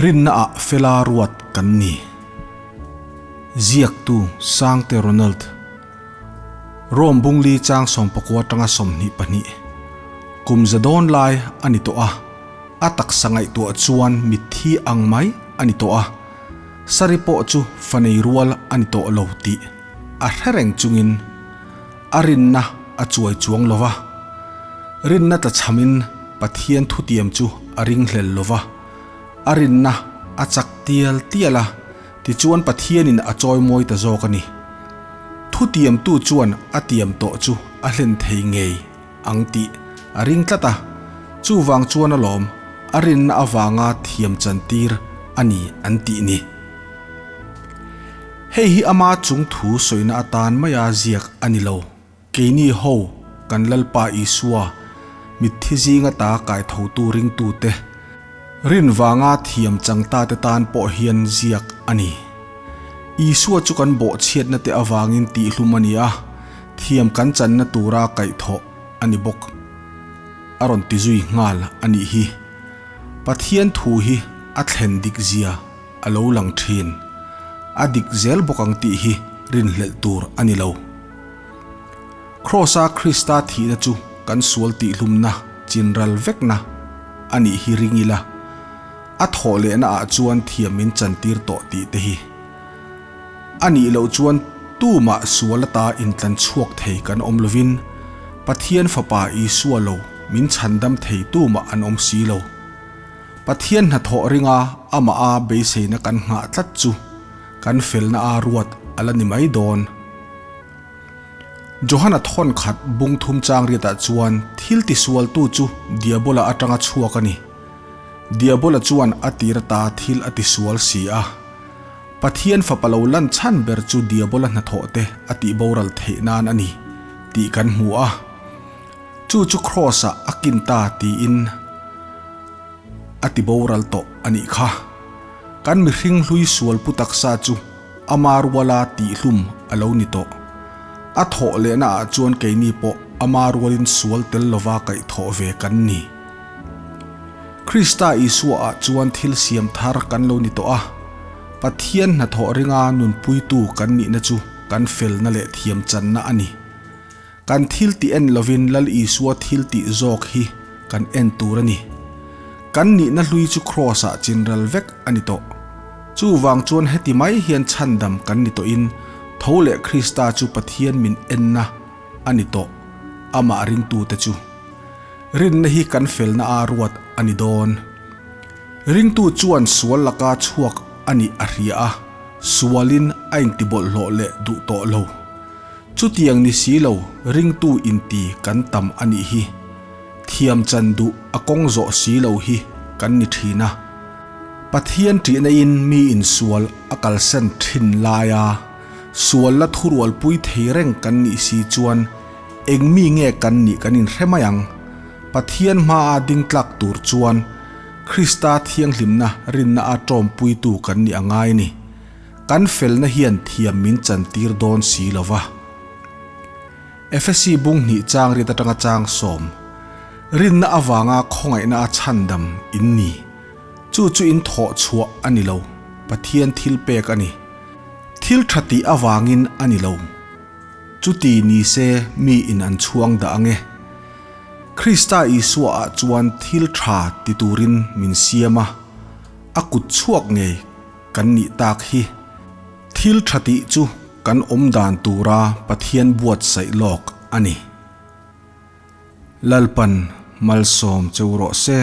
Rinna ah fela ruat kan ni. Ziaktu Sangte Ronald. Rome bungli chang sawmpakua atanga 22. Kum za dawn lai a ni tawh a, a taksa ngaihtuah chuan mitthi ang mai a ni tawh a, Sari pawh chu fanei rual a ni tawh lo tih a hre reng chungin a rinna a chuai chuang lo va. Rinna tlachhamin Pathian thutiam chu a ringhlel lo va, a rinna a chak tial tial a, tichuan Pathianin a chawimawi ta zawk a ni. Thutiamtu chuan a tiam tawh chu a hlen thei ngei ang tih a ring tlat a, chuvang chuan alawm a rinna avanga thiam chantir a ni an tih ni. Hei hi ama chung thu sawina atan maia ziak a ni lo. Keini ho kan Lalpa Isua mitthi zinga ta kaithotu ringtute rin vanga thiam changtate tan pawh hian ziak a ni. Isua chu kan bawhchhiatna te avangin tihhlum a ni a, thiam kan channa tura kaihthawh a ni bawk. A rawn ti zui nghal a nih hi. Pathian thu hi a thlen dik zia a lo lang thin. A dik zel bawk ang tih hi rinhlelh tur a ni lo. Kraws-a Krista thihna chu kan sual tihhlumna chinral vekna a nih hi ring ila, a thawh lehna ah chuan thiam min chantir tawh tih te hi. A nih loh chuan tumah sual ata intlan chhuak thei kan awm lovin Pathian Fapa Isua lo min chhandam thei tumah an awm si lo. Pathian hnathawh ringa amah a beiseina kan nghah tlat chu kan felna a ruat a la ni mai dawn. Johana thawn khat bung thum chang riatah chuan thil tisualtu chu Diabola atanga chhuak a ni. Diabola chuan a tir ata thil a tisual si a. Pathian fapa lo lan chhan ber chu Diabola hnathawh te a tihboral theih nan a ni tih kan hmu a. Chu chu Kraws-ah a kin ta tiin a tiboral tawh a nih kha. Kan mihring hlui sual pu taksa chu ama ruala tihhlum a lo ni tawh. A thawh lehna ah chuan keini pawh ama rualin sual tel lova kaihthawh ve kan ni. Krista Isua ah chuan thil siam thar kan lo ni tawh a, Pathian hnathawh ringa nunpuitu kan nihna chu kan felna leh thiamchanna a ni. Kan thil tih en lovin Lal Isua thil tih zawk hi kan en tur a ni. Kan nihna hlui chu Kraws ah chinral vek a ni tawh. Chuvang chuan heti mai hian chhandam kan ni tawhin tho leh Krista chu Pathian min enna a ni tawh, amah ringtute chu. Rinna hi kan felna a ruat a ni dawn. Ringtu chuan sual laka chhuak a nih a hria a, sualin a intibawlhhlawh leh duh tawh lo. Chutiang ni si lo, ringtu inti kan tam a nih hi. Thiam chan duh a kawng zawh si lo hi kan ni thin a. Pathian ṭihna in mi insual a kalsan thin laia sual la thurualpui thei reng kan nih si chuan Eng mi nge kan nih kan inhre mai ang. Pathian hmaa ding tlak tur chuan Krista thianghlimna rinna a tawmpuitu kan nih a ngai ni. Kan felna hian thiam min chantir dawn si lo va. Efesi bung hnih chang riat atanga chang sawm, Rinna avanga khawngaihna a chhandam in ni. Chu chu in thawh chhuah a ni lo, Pathian thil pek a ni. Thil tha tih avangin a ni lo. Chuti ni se mi in an chhuang dah ang e. Krista Isua ah chuan thil tha ti turin min siam a, a kut chhuak ngei kan nih tak hi. Thil tha tih chu kan awm dan tura Pathian buatsaih lawk a ni. Lalpan malsawm cheu rawh se.